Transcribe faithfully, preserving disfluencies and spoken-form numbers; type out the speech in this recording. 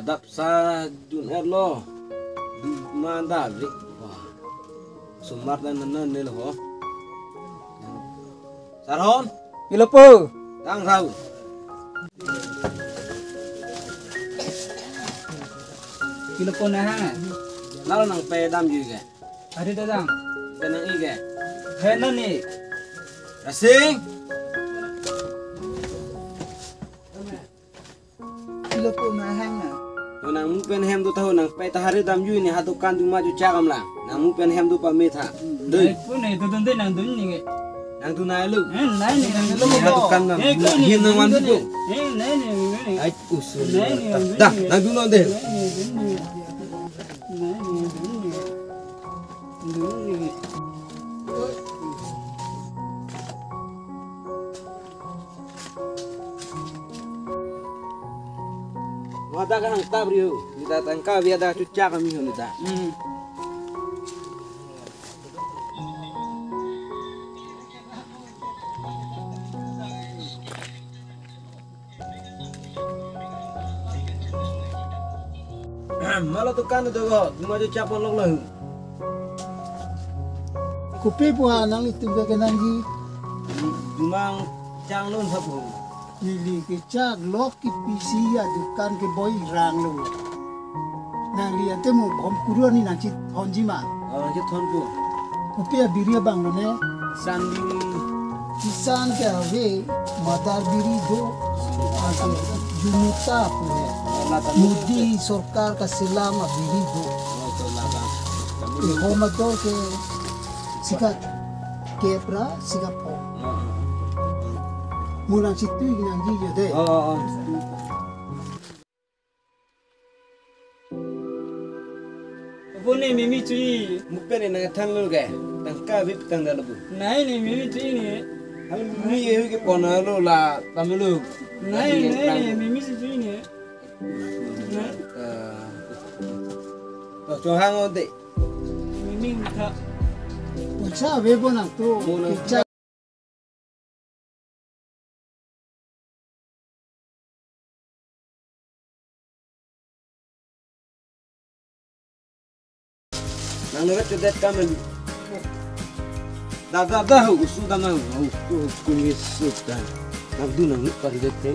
Adap sa dun-etlo. Duma da ri. Wah. Sumar dan nene nelo ho. Sarhon. Pilo po? Tang thau. Pilo po na ha? Lalo nangpedamjui ke? Adi dadang. Penang-i ke? Henan ni. Rasing. Pilo po na hang a? Ho nangmu pen hem do tha ho, nangpei tahari damjui ni ha dukan duma juchak amla. Nangmu pen hem do pame tha. Dei. Ai pu ne dodun de nangdun ni nge. Nangdun nai lo. Eh, nai ni nangdun ni. Ha dukan na. Eh, ko ni. Hin nang wan ko. Eh, nai ni nangdun ni. Ai usul. Nai ni nangdun ni. Da, nangdun non de. Nai ni nangdun ni. Nai ni nangdun ni. Nangdun ni. Wada ka hang tab riu, nita tangka biada chuchak kami ho nita. Hmm. Malo dukan do go, duma juchak pon lok lo. Kopi pu ha nanglitum ke kenangji? Duma chang lon sapu. Neli kechak lok kepisi adukan keboi rang lo. Nangli ante mo bom kuru ni nangchethonji ma? Oh, nangchethon po. Kopi abiri abang lo ne? Sanding. Kisan ke ave, madar biri do, ante Junota pu ne. Oh, lata Modi sorkar kaselam abiri do. Oh, to lata. Ehom ador ke sikat kep ra sikat pho. Oh, oh, oh. Mo nangchetui nangji jo de. Oh, oh, oh. Apo ne mimi chui. Mo pen ne nangthan lo ke. Tangka ave pu tangka lo bu. Nai ne mimi chui ne. Hal mimi ye ke pon lo la tamilo. Nai, nai ne mimi si chui ne. Nai. Eh. To cho hang on de. Mimi tha. Poisa ave bo nangtum. Mo nang- Poisa. Nang nore chodet kamen. Da, da, da, ho, usu da na, ho, usu, usu, usu, da. Nang du nang nuk paridet te.